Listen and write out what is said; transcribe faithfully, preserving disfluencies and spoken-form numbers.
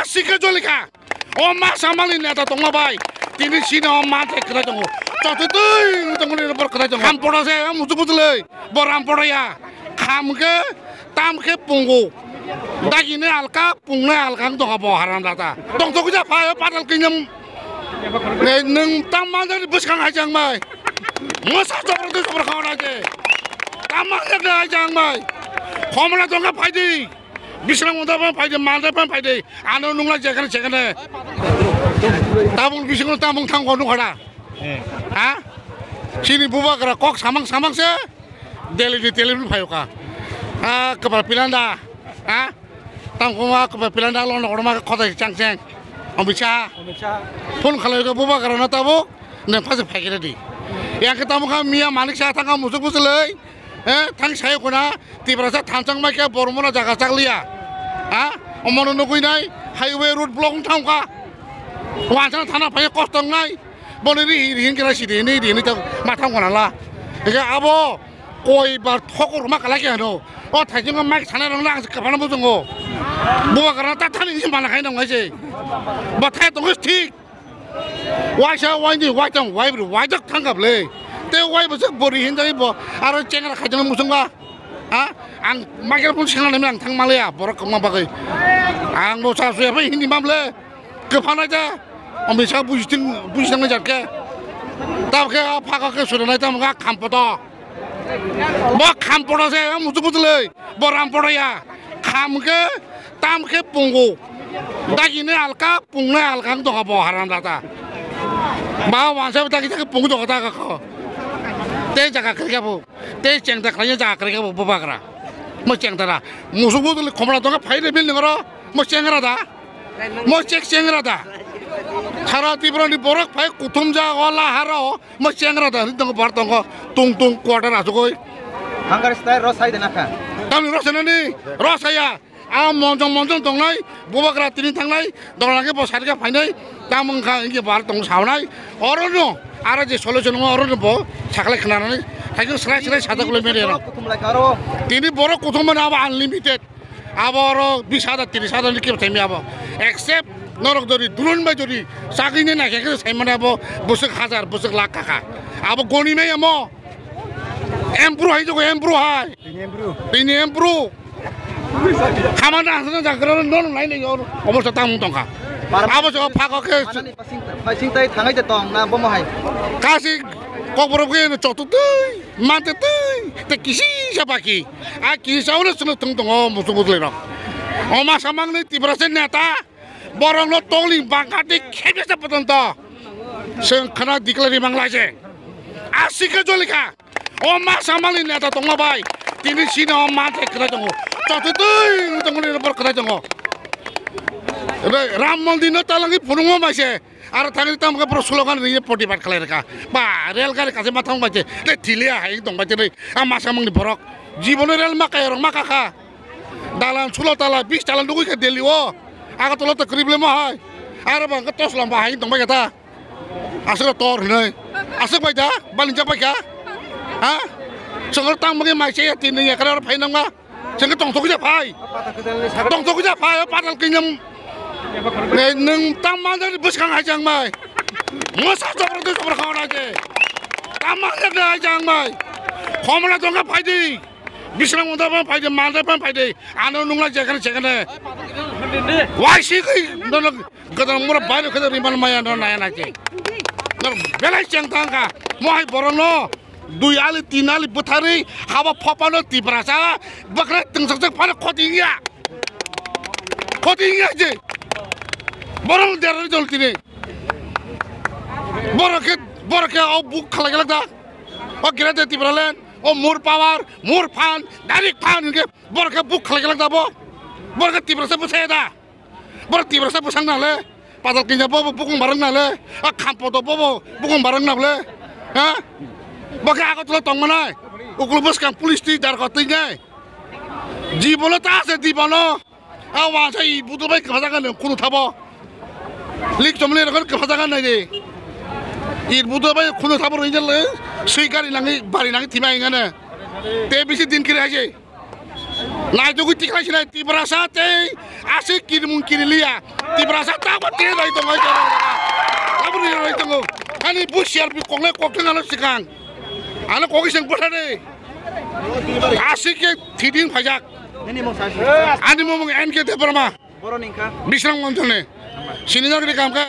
Sika jolika. O ma samali neta tongma bai. Tini sini o ma thai kwthai tongo. Chotwi twi wng tongo ni bor kwthai tongo. Ham poro se, o muchuk muchulwi. Bor ham poro ya. Kham khe, tam khe pungo. Dagini alka, pungnai alka wng tongkha bo haram data. Tongthok kisa phai o patal kinyam. Nei nwng tam manjak ni bwskang hai chang bai. Mosa chopra twi chopra khauna je. Tam manjak ni hai chang bai. Khomla tongkha phai di. Bisrang unda phan phai di, malda phan phai di. Ano nungla jekhane sekhane. Tabung bisingo tabung thang kono khada. Ha? Chini bubagra kok samang samang se. Delhi ni telephone phaio ka. Ah, kwpal pilanda. Ha? Tamo ma kwpal pilanda lo nokro ma khotai chang chang. Omisa. Phone khalai ka bubagra no tabuk. Nang phase phai khe di. Yang khe tamo kha miya manik sa thang ka musuk musulai. Eh, thang sayo khuna, Tiprasa thanchang mai khe bormona jaga chakliya. Ha? Omono nugui nai, highway road block wng thang kha. Wansana thana phai kosto wngnai. Boni ri, ri, hin kira sidi, ni, di, ni, ta, ma thang khuna la. Ega abo, koi bar thokor ma kala khe ano. O thaijingo mic sana rang lang, kapana bo tongo. Bubagra ta thani isi mana khai nang ngai se. Ba thai tongo thik. Waisa, waini, waitang, waibru, waijak thangkha ble. Te waibo se bori hinjai bo, aro chengra khaijana musungba. Ha? Ang microphone sengna nemi ang thang malaya, borok kwma bagwi. Ang bo sa suya bai hindi mam le. Kwphanai ta. Omisa bujiting, bujitang jat khe. Tab khe a phaka khe suranai tam ga khampoto. Bo khampoto se, muchuk muchulwi. Bo rampoto ya. Kham khe, tam khe pungo. Dagini alka, pungnai alka wng tongkha bo haram data. Ba wansa dagi dagi pung tongkha ta kho. Te jaga khrikha bo. Te chengta khlai jaga khrikha bo bubagra. Mo chengta ra. Musuk bo tuli khomla tongkha phai de building oro. Mo chengra da. Mo chek chengra da. Sara Tripura ni borok phai kuthum ja o la haro. Mo chengra da. Ri tongo bar tongo. Tung tung quarter asugoi. Hangar style ro sai de nakha. Tamni ro sanani. Ro saya. A monjong monjong tongnai, bubagra tini thangnai, dongla khe bo sari khe phainai, tamung kha inge bar tong sawnai, orono, ara je solution wngo orono bo sakhlai khnanani, thaikhe srai srai sajak le mere rok. Kuthum lai karo. Tini borok kuthum mani abo unlimited, abo oro bis hajar, tris hajar ni kebo thaimi abo, except norok jodi drone bai jodi chagwi nai naikhe khe saimani abo bwswk hajar, bwswk lakh kaka, abo goni nai amo, empru hai jogo empru hai, tini empru. Khamana hansana jagra no no nai nai yor obosta tang tongkha. Abo jo phago khe manani pasing, pasing tai thangai de tong na bomo hai. Kasi kokborok khe no chotu tui, mante tui, te kisi sa baki. A kisa ono sunu thung tongo musu musu le rok. Oma samang ni Tiprasa neta, borok no tongling bangkha de khebe sa potonto. Seng khana dikla ri manglai se. Asika jolika. O ma samali neta tongma bai. Tini sini o ma thai kwthai tongo. Chotwi twi tongo ni bor kwthai tongo. Ebe Ram Mondir no talangi phunukma bai se. Aro thangwi tamo khe borok slogan ri protibad khlai rwkha. Ba rel gari kaisa ma thang bai se. Te thilia hai tong bai se. A ma samang ni borok. Jibono rel ma kaya rok ma kakha. Dalan sulo tala bis tala nugui kha Delhi o. Agartala ta kwrwi ble ma hai. Aro ba khe tos lamba hai tong bai kha ta. Aswk tor hinwi. Aswk bai da? Balingjak bai kha? Ha? Chwngno tang bagwi mai chaya tin nung ya kare oro phai nang ma? Chwngno tongthok kisa phai. Tongthok kisa phai, o patal kinyam. Nei, nwng tang manjak ni bwskang hai chang mai. Mosa chopra twi chopra khauna je. Tang manjak ni hai chang mai. Khomla tongkha phai di. Bisrang unda phan phai di, malda phan phai di. Ano nungla jekhane sekhane. Wai si koi, nono Gadang mura baino khe rimani maya no naya nai se. Nor belai cheng thang kha. Mo hai borok no dui ali tin ali bwtharwi haba phopano Tiprasa bwkhra tungsakjak phano khoti wngya. Khoti wngya je. Borok derani jol tini. Borok khe, borok khe o buk khalai khalai da. O Greater Tipraland, o more power, more fund, direct fund hwnkhe borok khe buk khalai khalai da bo. Borok khe Tiprasa bwsaya da. Borok Tiprasa bwsang nang le, patal kinya bobo bukung barang nang le, a khampoto bobo bukung barang nang le, ha? Bo khe Agartala tong manai, ukul bwskang police twi darkha twi nai. Jibono ta ase dibono, a wansa i budol bai kwpha jaga nang khunu thabo. Lik chomle rokon kwpha jaga nai de. I budol bai khunu thabo roi jale, sui gari nangi bari nangi thima ingane. Te bisi din kiri aje. Naitugwi tikhlai sinai Tiprasa tei aswk kirimung kiriliya. Tiprasa tamo twi roi tongo. Tamo roi tongo. Ani bu C R P kokle kokthang ano sikang. Ano kokiseng bwthade. Aswk khe thiding phaijak. Ani mumung N K Debbarma. Bisram Montone. Sinijak ri kamkha.